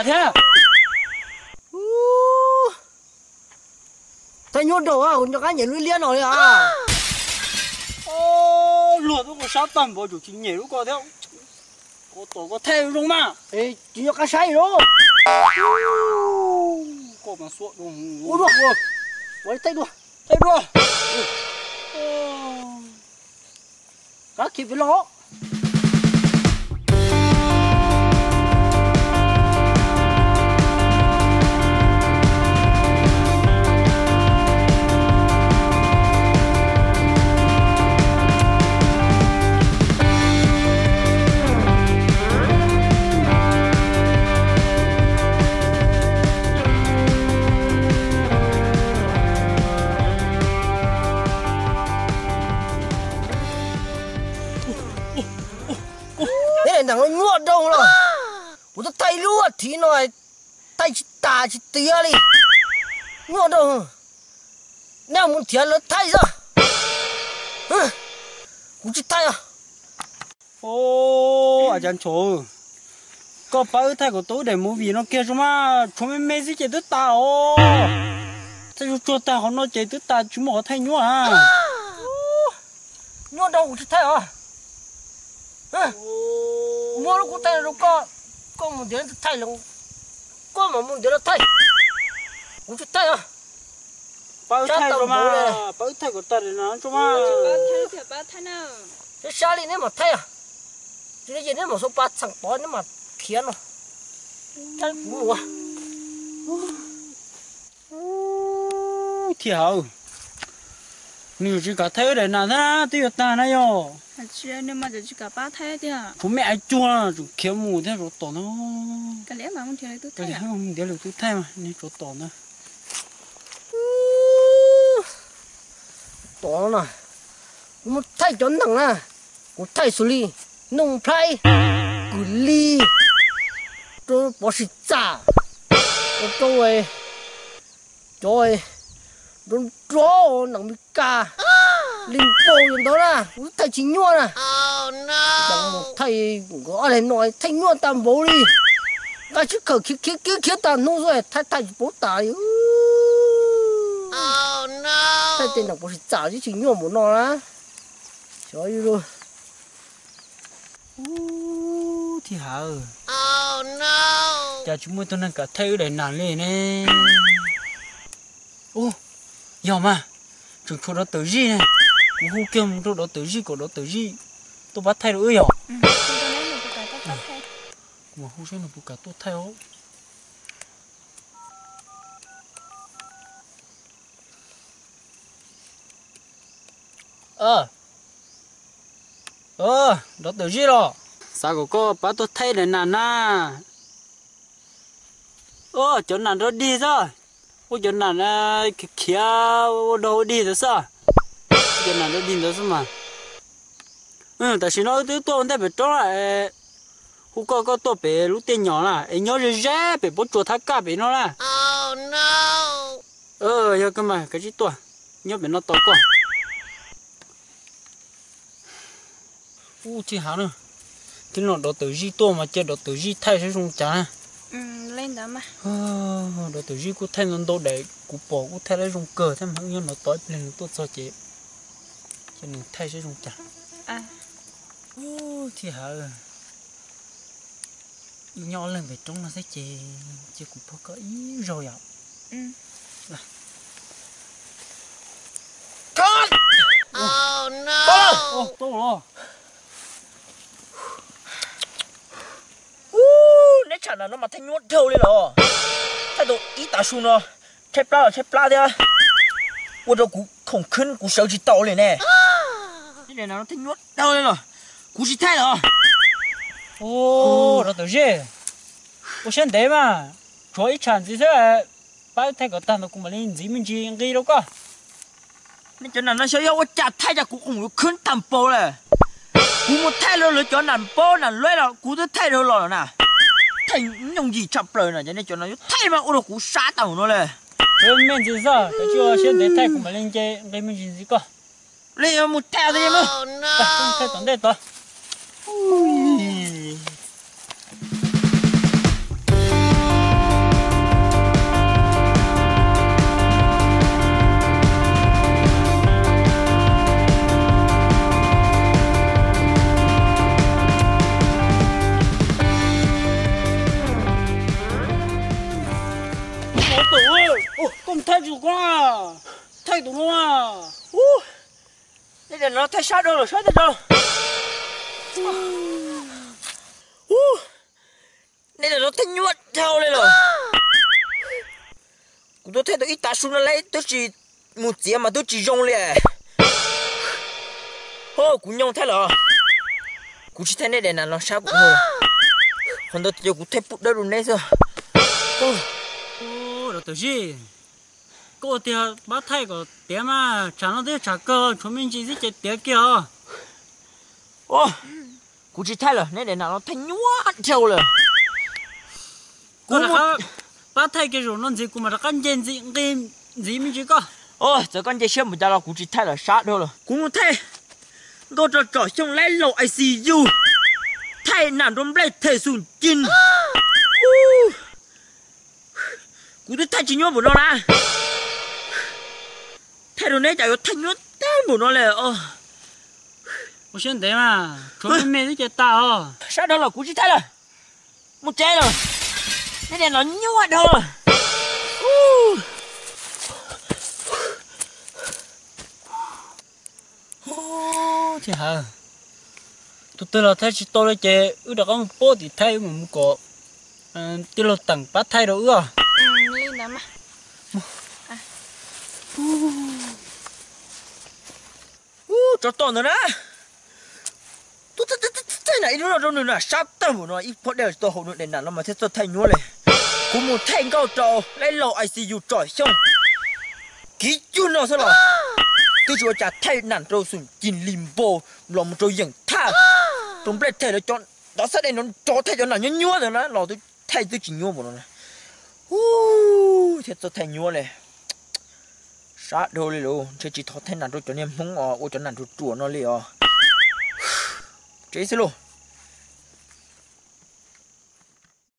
thiab. Thaij nyuaj nraug, kuv nco qab nyem lub liab no li a. Luag twb ua sab tag npaum, tsum tsis nyem lub ko thiab. Koj tom koj thaij zoo mas. Tsis nco qab saib li. Koj mas xuab dua. Ua dua, ua li thaij dua. Thaij dua. Qab khiav pem los. Neeg no nyuaj nraug los, kuv twb thaij lub thiv no thaij tsis tas tsis tiav li. Nyuaj nraug, nej mus nrhiav lawv thaij xwb, kuv tsis thaij os. Ua cas ntshav, koj pab wb thaij kom tau wb daim movie no kiag tso mas, tshuav me me xwb ces twb tas os. Thaij tsuag tsuag tag qhov no ces twb tas tsis muaj qhov thaij nyuaj a. Nyuaj nraug kuv tsis thaij os. Muab lub kuv thaij rau koj, koj mus ntiav thaij los, koj mam mus ntiav los thaij, kuv tsis thaij os. Pab wb thaij kom tag no tso mas. Sab sab li neb mam thaij os. Tsis li ces neb mam xauv pa txheem pov neb mam khiav no. Sab kuv mus. Thiaj hawv, nws yuav tsis kam thaij wb daim nas thiab twb yuav tag na yog. Nws mas tsis kam pab thaij tiag. Tshuav me aiv cuag tseem khiav mus thiab rov tom na. Ntiav lwm tus thaij mas nws rov tom na. Tom no, kuv mus thaij cov neeg na, kuv thaij xws li Nuj Nplhaib, Kwm Lis, rau Pov Sis Txam, rau cov nrov nrov neeg Meskas li npaum li ntawd na, kuv thaij tsis nyuaj na. Thaij nkawd ob leeg no thaij nyuaj tag npaum li. Nqa sib khawm khiav khiav khiav khiav tag hnub xwb thaij thaij tsis paub tas li. Thaij tej neeg Pov Sis Txam tsis nyuaj npaum no na. Xyov thiaj hawv, cas tsis muaj ib tug neeg kam thaij wb daim nas li ne. Ub, yog mas, tseem tshuav dov tawm zij ne. Kuv hu kiag mus rau dov tawm zij kom dov tawm zij tuaj pab thaij rau wb yog. Kuv mam hu saib nws puas kam tuaj thaij os. Dov tawm zij los, xav kom koj pab tuaj thaij daim nas na. Cov nas nrov dig xwb, ua cov nas khiav khiav ua dog ua dig ntawd xwb. Cov nas nrov dig ntawd xwb mas. Tam sim no wb twb tuaj ua ntej pem roob lawm, hu koj koj tuaj pem lub tiaj nyom na es nyob ze ze pem pob tsuas thab kaj pem no na. Yog kawg mas kav tsij tuaj, nyob pem no tos koj. Ub, tsis hais na, twb no dov tawm zij tuaj mas cia dov tawm zij thaij saib zoo cas na. Dov tawm zij kuj thaij ntau ntau daim kuv pom kuj thaij lawv zoo kawg thiab mas wb nyob no tos ib pliag nws tuaj txog ces cia nws thaij saib zoo cas. Tsis hais, wb nyob ob leeg pem roob no xwb ces cia kuv pog koj ib zaug yom. Neb tsam nas no mas thaij nyuaj dhau li los, thaij tau ib tav su no tshaib plab los tshaib plab thiab, ua rau kuv khoom khwb kuv sawv tsis tau li ne. Thaij nyuaj dhau li los, kuv tsis thaij los. Dov tawm zij, ua siab ntev mas, tshuav ib tsam ntxiv xwb, pab thaij kom tag ntawd kuv mam li ntxiv me ntsis nqi rau koj. Nej cov nas no xyov yog ua cas thaij cas kuv khoom yuav khwb tag npaum lawm. Kuv mus thaij rau lawv cov nas paub nas luab los kuv twb thaij dhau los na. Thaij nyooj yim tshaj plaws na, cov nej cov no yuav thaij mas ua rau kuv sab tag no lawm. Me ntxiv xwb, kav tsij ua siab ntev thaij kuv mam li nce nqi me ntsis ntxiv koj. Li mus thaij thaij tom ntej tod. Ub, neb daim no thaij sab dhau lawm, saib tag nrho. Ub, neb daim no thaij nyuaj dhau li lawm. Kuv twb thaij tau ib tav su no lawm twb tsis mus txiav mas twb tsis zoo li. Ho kuv nyoo thaij lawm. Kuv tsis thaij neb daim nas no sab kuv dhau. Qhov ntawd ces kuv thaij pub dawb rau neb xwb. Tus Zij, koj ua tiag pab thaij kom tiav mas, tshav no twb tshav kawg, tshuav me ntsis xwb ces tiav kiag os. Kuv tsis thaij lawm, neb daim nas no thaij nyuaj dhau lawm. Kuv mus pab thaij kiag zaum no ntxiv kuv mam rov qab nce nqi ntxiv me ntsis koj. Txawm koj nce siab npaum cas los kuv tsis thaij lawm, sab dhau lawm. Kuv mus thaij nkauj rau Tsom Xyooj laib laus I C U, thaij nam rau nplej them xum cig. Kuv twb thaij tsis nyuaj npaum no na. Thaij rau neb cas yuav thaij nyuaj tag npaum no li os. Ua siab ntev mas, tshuav me me xwb ces tas os. Sab dhau lawm, kuv tsis thaij lawm. Mus tsev lawm. Neb daim no nyuaj dhau lawm. Thiab hawv, tus twg los thaij tsis tau li ces wb rov qab mus pab tim thaij, wb mus mus kom tij laug Teem pab thaij rau wb os. Ub, tsov tom ntawd na. Thaij nas ib hnub no rau nws na, sab tawg npaum no, ib phab dej los tsis tau haus, nws daim nas no mas thiaj txawj thaij nyuaj li. Kuv mus thaij nkauj rau laib laus I C U Tsom Xyooj, kiv cuag no xwb los twb tsis ua cas, thaij nas rau xum cig li npau los mus rau yeem thaj, rau nplej them lawv cov ntov xab dej no, rov thaij cov nas nyuaj nyuaj ntawd na los twb thaij twb tsis nyuaj npaum no na. Ub, thiaj txawj thaij nyuaj li. Sab dhau li lauj, ntshe tsis thov thaij nas rau cov niag Hmoob os, ua cov nas ruam ruam no li os. Tsev xwb lauj.